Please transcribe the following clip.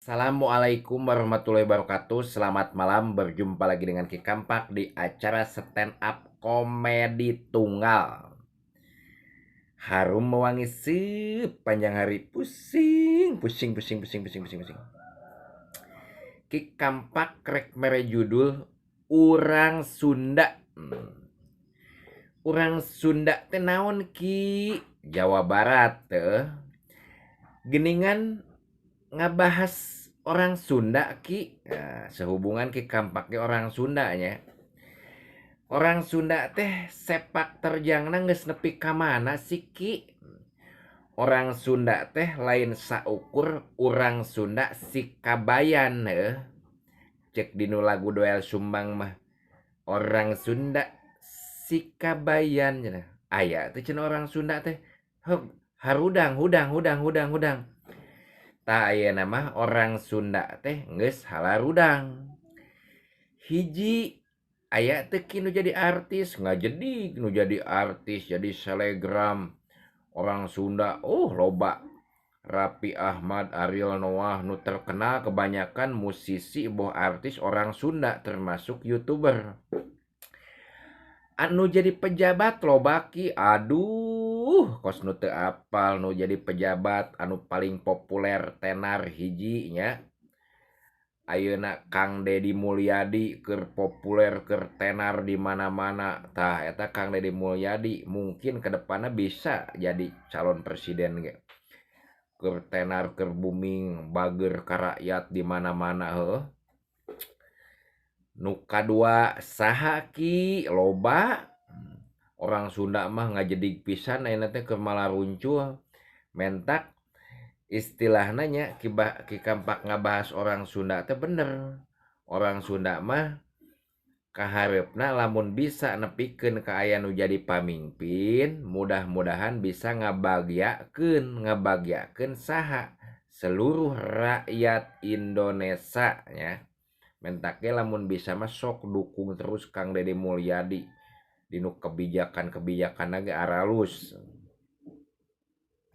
Assalamualaikum warahmatullahi wabarakatuh. Selamat malam, berjumpa lagi dengan Ki Kampak di acara stand up komedi tunggal. Harum mewangi sepanjang hari. Pusing, pusing, pusing, pusing, pusing, pusing, pusing. Ki Kampak rek mere judul Urang Sunda. Urang Sunda teh naon, Ki? Jawa Barat teh. Geningan ngabahas orang Sunda, Ki. Nah, sehubungan Ki Kampak ge orang Sunda nya. Orang Sunda teh sepak terjangna geus nepi ka mana sih, Ki? Orang Sunda teh lain saukur urang Sunda si kabayan heuh. Cek dinu lagu Doel Sumbang mah, orang Sunda si kabayan cenah. Aya teh cenah orang Sunda teh heug harudang hudang hudang hudang hudang. Tah, ayeuna mah orang Sunda teh geus halarudang. Hiji, aya teu, Ki, nu jadi artis? Ngajedig nu jadi artis, jadi selegram orang Sunda. Oh, loba. Raffi Ahmad, Ariel Noah, nu terkenal kebanyakan musisi boh artis orang Sunda, termasuk YouTuber. Anu jadi pejabat loba, Ki. Aduh, kos nu teu apal nu jadi pejabat anu paling populer, tenar, hiji nya. Ayeuna Kang Dedi Mulyadi keur populer, keur tenar di mana-mana. Tah, eta Kang Dedi Mulyadi mungkin ke depanna bisa jadi calon presiden ge. Keur tenar, keur booming, bager ka rakyat di mana-mana heuh. Nu kadua saha, Ki? Loba. Orang Sunda mah ngajedig pisan ayeuna teh, keur malaruncul. Mentak istilahna nya, Ki Kampak ngabahas orang Sunda teh bener. Orang Sunda mah kahareupna lamun bisa nepikeun ka aya nu jadi pamingpin, mudah-mudahan bisa ngabagyakeun, ngabagyakeun saha? Seluruh rakyat Indonesia nya. Mentak ge lamun bisa mah sok dukung terus Kang Dedi Mulyadi dinu kebijakan-kebijakanna ge aralus.